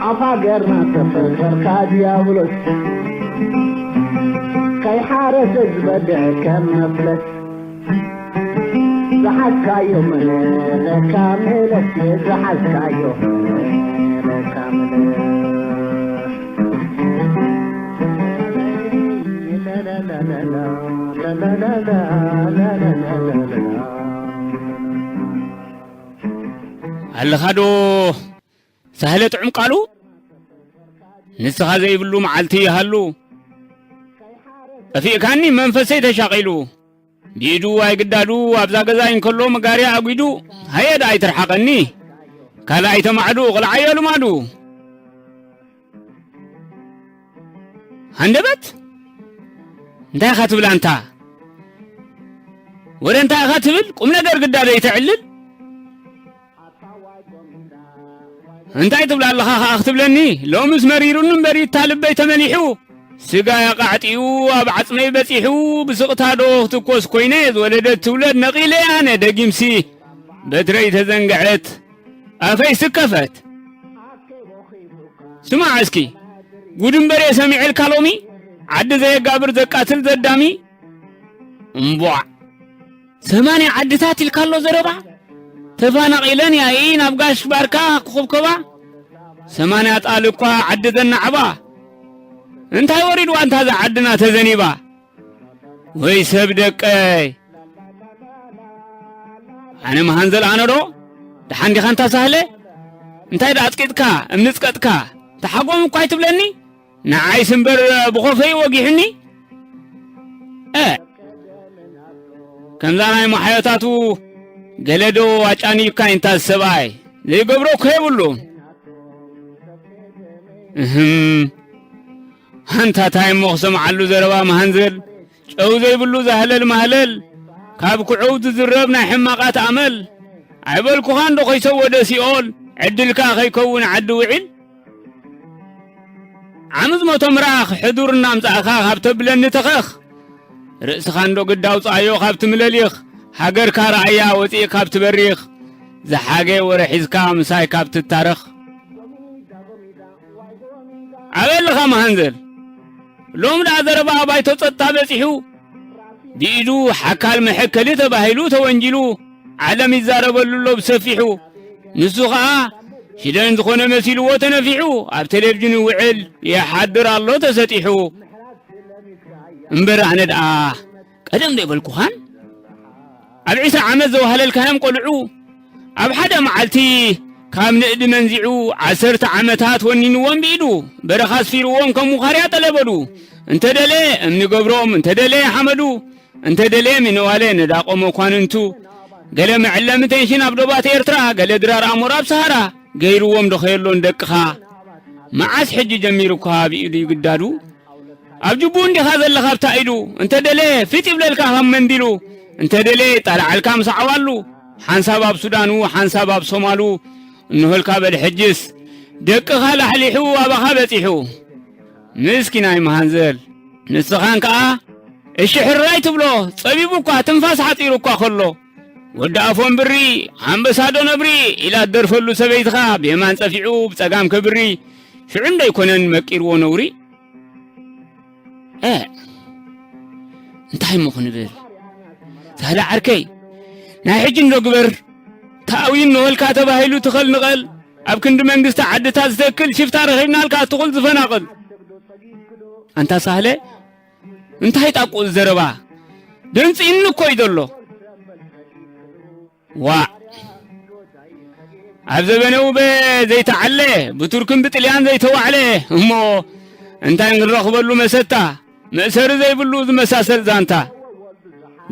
ኣብ ሃገርና ተፈጠርካ ዲያብሎስ፣ ከይሓረሰ ዝበልዕ ከም መፍለስ። ዝሓዝካዮ መለካ መለስ፣ ዝሓዝካዮ መለካ መለስ። ኣለኻዶ ሳህለ ጥዑም ቃሉ? ንስኻ ዘይብሉ መዓልቲ ይሃሉ። ጠፊእካኒ መንፈሰይ ተሻቒሉ። ብኢዱ ኣይግዳዱ ኣብዛ ገዛ እንከሎ መጋርያ ኣጒዱ። ሃየ ደኣ ኣይትርሓቐኒ። ካልኣይ ተማዕዱ ቕልዓዮ ልማዱ። ሃንደበት? እንታይ ኢኻ ትብል ኣንታ? ወረ እንታይ ኢኻ ትብል? ቁም ነገር ግዳ ዘይተዕልል? እንታይ ትብል ኣለኻ ኸኣ ክትብለኒ? ሎምስ መሪሩኒ እምበር ይታ ልበይ ተመሊሑ። ስጋይ ኣቓዕጢኡ ኣብ ዓጽመይ በጺሑ። ብስቕታ ዶ ክትኮስ ኮይነ ዝወለደት ትውለድ ነቒለ ኣነ ደጊምሲ። በትረይ ተዘንግዐት ኣፈይ ስከፈት። ስማዕ እስኪ ጉድ እምበር እየ ሰሚዐልካ ሎሚ። ዓዲ ዘየጋብር ዘቃትል ዘዳሚ። እምቧዕ ሰማንያ ዓድታት ኢልካ ኣሎ ዘረባ። ተፋናቒለን ያኢ ናብ ጋሽ ባርካ ክኹብከባ። ሰማንያ ጣል እኳ ዓዲ ዘናዕባ። እንታይ ወሪድዋ እንታ እዛ ዓድና ተዘኒባ? ወይ ሰብ ደቀይ። ኣነ መሃንዘል ኣነ ዶ? ደሓን ዲኻ እንታ ሳህለ? እንታይ ደኣ ኣጽቂጥካ እምኒ ጽቀጥካ? ተሓጎም እኳ ኣይትብለኒ? ንዓይስ እምበር ብኾፈይ ወጊሑኒ። እ ከምዛ ናይ መሓዮታቱ ገለ ዶ ኣጫኒብካ ኢንታ ሰብኣይ ዘይገብሮ እኮ የብሉ። እህም ኣንታ ታይ እሞ ክሰምዓሉ ዘረባ መሃንዘል ጨው ዘይብሉ ዛህለል ማህለል ካብ ክዑው ዝዝረብ ናይ ሕማቓት ኣመል። ኣይበልኩኻን ዶ ከይሰወደ ሲኦል ዕድልካ ከይከውን ዓዲ ውዒል። ዓምዝ ሞቶ ምራኽ ሕዱር እናምጻእኻ ካብ ተብለኒ ተኸኽ። ርእስኻ እንዶ ግዳ ኣውጽኣዮ ካብ ትምለሊኽ። ሃገርካ ረኣያ ወጺእ ካብ ትበሪኽ። ዝሓገ ወረ ሒዝካ ምሳይ ካብ ትታረኽ። ኣበልኻ መሃንዘል ሎም ደኣ ዘረባ ባይቶ ጸጥታ በጺሑ። ብኢዱ ሓካል መሐከሊ ተባሂሉ ተወንጂሉ። ዓለም ይዛረበሉ ኣሎ ብሰፊሑ። ንሱ ኸኣ ሽደን ዝኾነ መሲልዎ ተነፊሑ። ኣብ ቴሌቪዥን ይውዕል ይሓድር ኣሎ ተሰጢሑ። እምበር ኣነ ደኣ ቀደም ዶ ኣይበልኩኻን? ኣብ ዒስራ ዓመት ዘዋህለልካዮም ቆልዑ ኣብ ሓደ መዓልቲ ካብ ንእዲ መንዚዑ ዓሰርተ ዓመታት ወኒንዎም ብኢዱ። በረኻ ኣስፊርዎም ከም ውኻርያ ጠለበዱ። እንተ ደለ እምኒ ገብሮም፣ እንተ ደለ ሓመዱ፣ እንተ ደለ ሚነዋለ ነዳቖ መኳንንቱ። ገለ መዕለሚ ቴንሽን ኣብ ዶባት ኤርትራ፣ ገለ ድራር ኣሞራ ኣብ ሰሃራ። ገይርዎም ዶ ኸየሎን ደቅኻ? መዓስ ሕጂ ጀሚሩ እኳ ብኢዱ ይግዳዱ? ኣብ ጅቡ እንዲኻ ዘለኻ ኣብታ ኢዱ። እንተ ደለ ፊጥ ይብለልካ ካብ መንዲሉ። እንተ ደለ ይጣልዓልካ ምስ ዓዋሉ። ሓንሳብ ኣብ ሱዳኑ፣ ሓንሳብ ኣብ ሶማሉ። እንሆልካ በል ሕጅስ ደቅኻ ላሕሊሑ ኣባኻ በጺሑ። ምስኪናይ መሃንዘል ንስኻን ከኣ እሺ ሕራይ ትብሎ። ጸቢቡ እኳ ትንፋስ ሓጺሩ እኳ ከሎ። ወዲ ኣፎም ብሪ ኣንበሳዶ ነብሪ ኢላ ትደርፈሉ ሰበይትኻ ብየማን ጸፊዑ ብጸጋም ከብሪ። ሽዑ እንዶ ኣይኮነን መቂርዎ ነውሪ። እ እንታይ እሞ ክንብል? ሳህለ ዓርከይ ናይ ሕጂ እንዶ ግበር። ታእዊን ንበልካ ተባሂሉ ትኸል ንቐል ኣብ ክንዲ መንግስቲ ዓድታት ዝተክል ሽፍታ ረኺብናልካ ትኹል ዝፈናቕል። ኣንታ ሳህለ እንታይ ጣቁ ዘረባ ደንጽኢኒ እኮ እዩ ዘሎ። ዋዕ ኣብ ዘበነ ውበ ዘይተዓለ ብቱርክን ብጥልያን ዘይተዋዕለ እሞ እንታይ ንረኽበሉ መሰታ መእሰሪ ዘይብሉ ዝመሳሰል ዛንታ።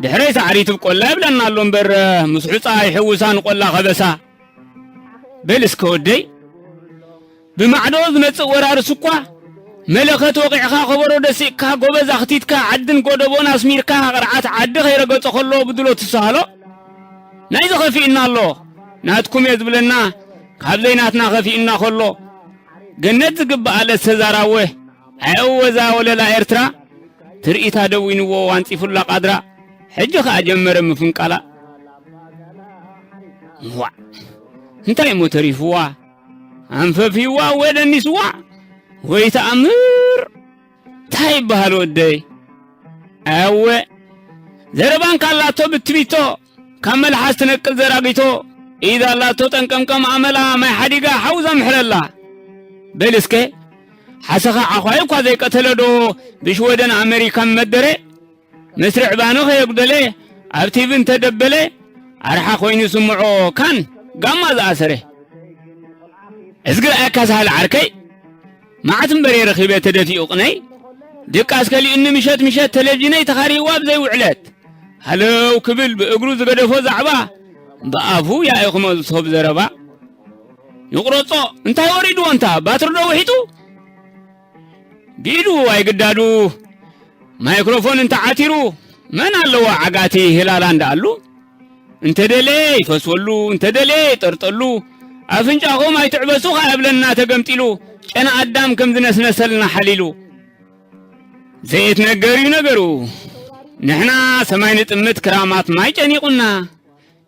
ድሕረይ ሳዕሪ ትብቆላ ይብለና ኣሎ እምበር ምስ ሑጻ ይሕውሳ ንቆላ ከበሳ። በል እስከ ወደይ ብማዕዶ ዝመጽእ ወራርስ እኳ መለኸት ወቒዕኻ ከበሮ ደሲቕካ ጎበዝ ኣኽቲትካ ዓድን ጎደቦን ኣስሚርካ ቅርዓት ዓዲ ከይረገጸ ከሎ ብድሎ ትሰሃሎ። ናይዚ ኸፊእና ኣሎ ናትኩም እየ ዝብለና ካብ ዘይናትና ኸፊእና ከሎ ገነት ዝግብኣ ለሰዛራወ ኣየወዛ ወለላ ኤርትራ ትርኢታ ደዊንዎ ዋንጺፉላ ቃድራ ሕጂ ኸኣ ጀመረ ምፍንቃላ። ዋዕ እንታይ እሞ ተሪፍዋ ኣንፈፊዋ ወይ ደኒስዋ ወይ ተኣምር። እንታይ ይበሃል ወደይ? ኣወ፣ ዘረባን ካላቶ ብትቢቶ፣ ካብ መልሓስ ትነቅል ዘራጊቶ፣ ኢድ ኣላቶ ጠንቀምቀም ኣመላ፣ ማይ ሓዲጋ ሓው ዘምሕረላ። በል እስከ፣ ሓሰኻ ዓዃይ እኳ ዘይቀተለዶ፣ ብሽወደን ኣመሪካን መደረ፣ መስርዕ ባኖ ከየጉደለ፣ ኣብ ቲቪ እንተደበለ፣ ኣርሓ ኮይኑ ስምዖ ካን ጋማ ዝኣሰረ። እዝጊ ረኣካ ሳህል ዓርከይ፣ መዓት እምበር እየ ረኺበ ተደፊኡ ቅነይ። ድቃስ ከሊኡኒ ምሸት ምሸት ተለቪዥነይ ተኻሪዋ ብዘይ ውዕለት። ሃለው ክብል ብእግሩ ዝገደፎ ዛዕባ፣ ብኣፉ ያኢ ክመልሶ ብዘረባ። ይቑረጾ፣ እንታይ ወሪድዎ እንታ፣ ባትሪ ዶ ውሒጡ? ብኢዱ ኣይግዳዱ፣ ማይክሮፎን እንተዓቲሩ፣ መን ኣለዎ ዓጋቲ ህላላ እንዳኣሉ? እንተደልየ ይፈስወሉ፣ እንተደልየ ይጠርጠሉ። ኣፍንጫኹም ኣይትዕበሱ ከኣ እብለና ተገምጢሉ፣ ጨና ኣዳም ከም ዝነስነሰልና ሓሊሉ። ዘይትነገር እዩ ነገሩ። ንሕና ሰማይ ንጥምት ክራማት ማይ ጨኒቑና።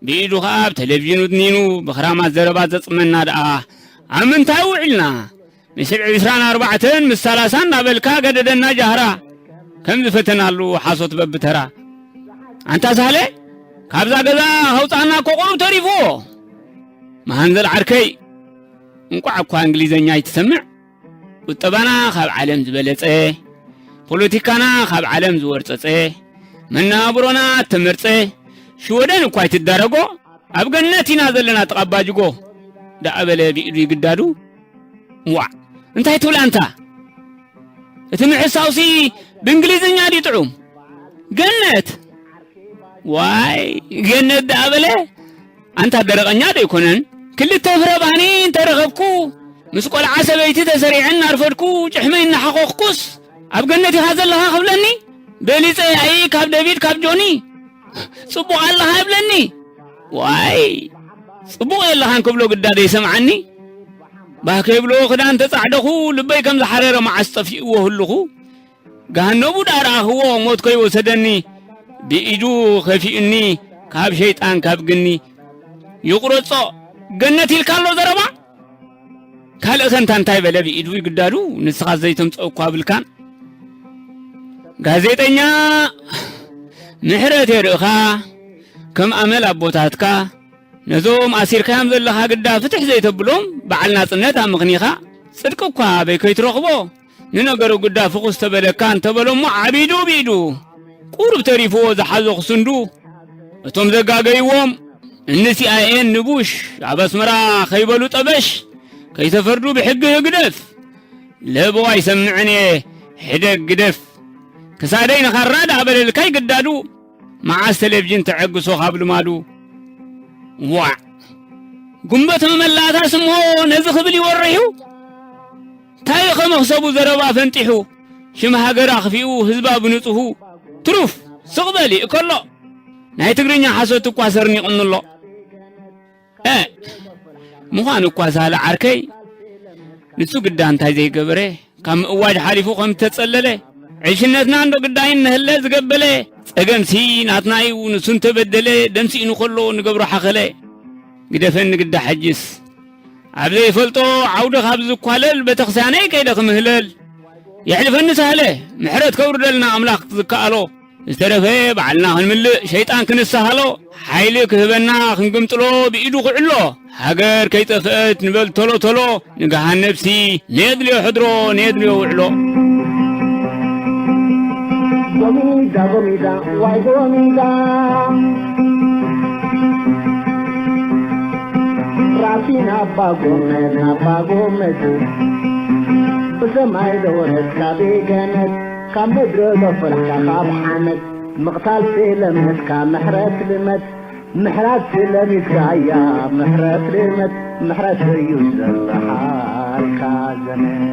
ብኢዱ ኸኣ ኣብ ቴሌቪዥን ውድኒኑ ብኽራማት ዘረባ ዘጽመና ደኣ ኣብ ምንታይ ውዒልና? ምስል ዕስራን ኣርባዕተን ምስ ሰላሳ እናበልካ ገደደና ጃህራ። ከም ዝፈተናሉ ሓሶት በብተራ። ኣንታ ሳህለ፣ ካብዛ ገዛ ከውጻና እኮ ቁሩብ ተሪፍዎ። መሃንዘል ዓርከይ፣ እንቋዕ እኳ እንግሊዘኛ ኣይትሰምዕ። ቁጠባና ካብ ዓለም ዝበለጸ፣ ፖለቲካና ካብ ዓለም ዝወርጸጸ፣ መነባብሮና እተመርጸ፣ ሽወደን እኳ ኣይትዳረጎ፣ ኣብ ገነት ኢና ዘለና ጥቓ ኣባጅጎ። ደኣ በለ ብኢዱ ይግዳዱ። ዋዕ፣ እንታይ ትብል ኣንታ? እቲ ምሕሳውሲ ብእንግሊዝኛ ድዩ ጥዑም? ገነት! ዋይ፣ ገነት ደኣ በለ። ኣንታ ደረቐኛ ዶ ኣይኮነን? ክልተ ፍረ ባህኒ እንተረኸብኩ፣ ምስ ቆልዓ ሰበይቲ ተሰሪዐ እናርፈድኩ፣ ጭሕመይ እናሓኾኽኩስ፣ ኣብ ገነት ኢኻ ዘለኻ ክብለኒ? በሊጸ ያኢ ካብ ደቪድ ካብ ጆኒ፣ ጽቡቕ ኣለኻ ይብለኒ። ዋይ፣ ጽቡቕ የለኻን ክብሎ ግዳ ዘይሰምዓኒ። ባህ ከይብሎ ክዳን ተጻዕደኹ፣ ልበይ ከም ዝሓረረ መዓስ ጠፊእዎ ህልኹ። ገሃነቡ ደኣ ረኣኽዎ፣ ሞት ከይወሰደኒ፣ ብኢዱ ከፊኡኒ፣ ካብ ሸይጣን ካብ ግኒ። ይቑረጾ፣ ገነት ኢልካ ኣሎ ዘረባ? ካልእ ኸ እንታ እንታይ በለ ብኢዱ ይግዳዱ? ንስኻ ዘይተምጽኦ እኳ ብልካን። ጋዜጠኛ፣ ምሕረት የርእኻ፣ ከም ኣመል ኣቦታትካ፣ ነዞም ኣሲርካዮም ዘለኻ ግዳ ፍትሕ ዘይተብሎም፣ በዓል ናጽነት ኣምኽኒኻ፣ ጽድቂ እኳ ኣበይ ከይትረኽቦ፣ ንነገሩ ግዳ ፍኹስ ተበለካ እንተበሎ እሞ ዓቢዱ ብኢዱ፣ ቁሩብ ተሪፍዎ ዝሓዞ ክስንዱ፣ እቶም ዘጋገይዎም፣ እኒ ሲ ኣይ ኤን ንቡሽ ኣብ ኣስመራ ከይበሉ ጠበሽ፣ ከይተፈርዱ ብሕጊ ህግደፍ። ለበዋ ኣይሰምዕን እየ፣ ሕደግ ግደፍ። ክሳደይ ንኻራ ደኣ በለልካ ይግዳዱ፣ መዓስ ቴሌቪዥን ተዐግሶ ካብ ልማዱ። ዋዕ! ጉንበት መመላእታ ስምሆ ነዚ ክብል ይወርሑ። እንታይ ከመኽሰቡ ዘረባ ፈንጢሑ፣ ሽም ሃገር ኣኽፊኡ ህዝባ ብንጹሁ። ትሩፍ፣ ስቕ በል ይእከሎ። ናይ ትግርኛ ሓሶት እኳ ሰርኒቑኒ ኣሎ። እ፣ ምዃን እኳ ሳለ ዓርከይ፣ ንሱ ግዳ እንታይ ዘይገበረ፣ ካብ ምእዋጅ ሓሊፉ ከም ዝተጸለለ፣ ዕሽነትና እንዶ ግዳይ እነህለ ዝገበለ፣ ጸገምሲ ናትና እዩ፣ ንሱ እንተበደለ፣ ደምሲእኑ ከሎ ንገብሮ ሓኸለ። ግደፈኒ ግዳ ሕጅስ፣ ኣብ ዘይፈልጦ ዓውዲ ካብ ዝኳለል፣ ቤተክርስትያነይ ከይደ ክምህለል። የሕልፈኒ ሳህለ፣ ምሕረት ከውርደልና ኣምላኽ ዝከኣሎ። ዝተረፈ ባዕልና ክንምልእ፣ ሸይጣን ክንሰሃሎ፣ ሓይሊ ክህበና ክንግምጥሎ፣ ብኢዱ ክዕሎ። ሃገር ከይጠፍአት ንበል ቶሎ ቶሎ፣ ንገሃን ነብሲ ነየድልዮ ሕድሮ፣ ነየድልዮ ውዕሎ። ጎሚዳ፣ ጎሚዳ፣ ዋይ ጎሚዳ። ራሲ ናባ ጎመድ፣ ናባ ጎመድ። ብሰማይ ዘወረድካ ብገነት፣ ካብ ምድሪ ዘፈልካ ካብ ሓመድ። ምቕታል ስለመድካ ምሕረት ልመድ፣ ምሕረት ስለሚድካ እያ ምሕረት ልመድ፣ ምሕረት እዩ ዘብርሃልካ ዘመን።